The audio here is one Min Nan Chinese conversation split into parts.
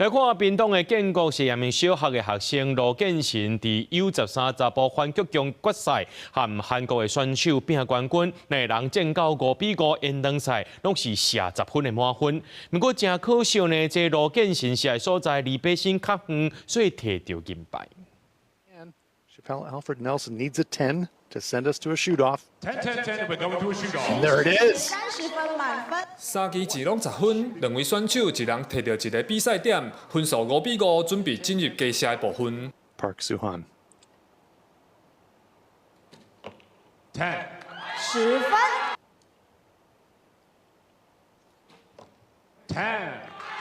來看屏東的建國實驗小學的學生盧建成，佇 U13查埔反曲弓決賽，和韓國的選手拼冠軍，兩人戰到5比5延長賽，攏是射十分的滿分。毋過誠可惜呢，這盧建成射的所在離靶心較遠，所以提著銀牌。 Chappelle Alfred Nelson needs a 10 to send us to a shoot off. 10 10 10, we're going to a shoot off. And there it is. 30分滿分。三支箭攏十分，兩位選手一人提著一个比賽點，分數5比5，準備進入加射的部分。 Park Soo-han. 10. 10分。 10.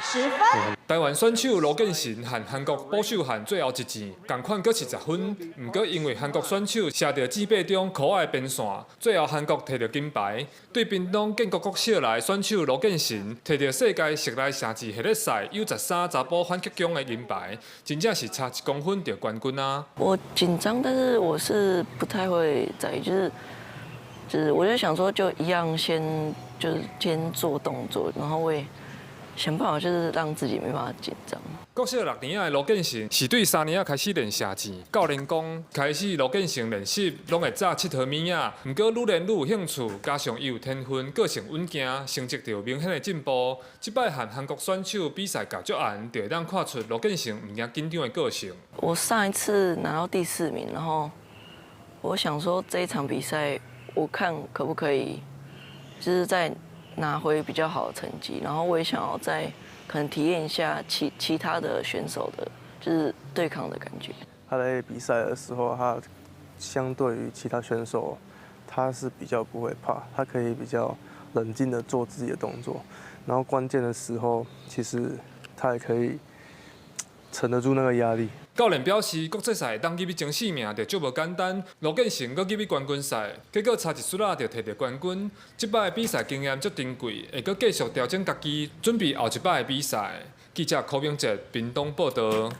10分。台灣選手盧建成和韓國朴秀漢最後一箭，仝款閣是十分，毋過因為韓國選手射著箭靶中箍仔的邊線，最後韓國提著金牌。對屏東建國國小來選手盧建成，提著世界室內射箭系列賽 U13查埔反曲弓的銀牌，真正是差1公分就冠軍啊！我緊張，但是我是不太會在意，就是我就想說，就一樣先就是先做動作，然後會想辦法，就是讓自己沒辦法緊張。國小六年仔的盧建成是對三年仔開始練射箭，教練講開始盧建成練習攏會早𨑨迌物仔，毋過愈練愈有興趣，加上伊有天分，個性穩健，成績就有明顯的進步。這擺和韓國選手比賽較足絚，就會當看出盧建成毋驚緊張的個性。我上一次拿到第四名，然後我想說這一場比賽，我看可不可以，就是再拿回比較好的成績，然後我也想要再可能體驗一下其他的選手的，就是對抗的感覺。他在比賽的時候，他相對於其他選手，他是比較不會怕，他可以比較冷靜的做自己的動作，然後關鍵的時候，其實他也可以撐得住那個壓力。教練表示，國際賽當入去前四名就足無簡單。盧建成閣入去冠軍賽，結果差一絲仔就提著冠軍。這擺比賽經驗足珍貴，會閣繼續調整家己，準備後一擺的比賽。記者柯明哲屏東報導。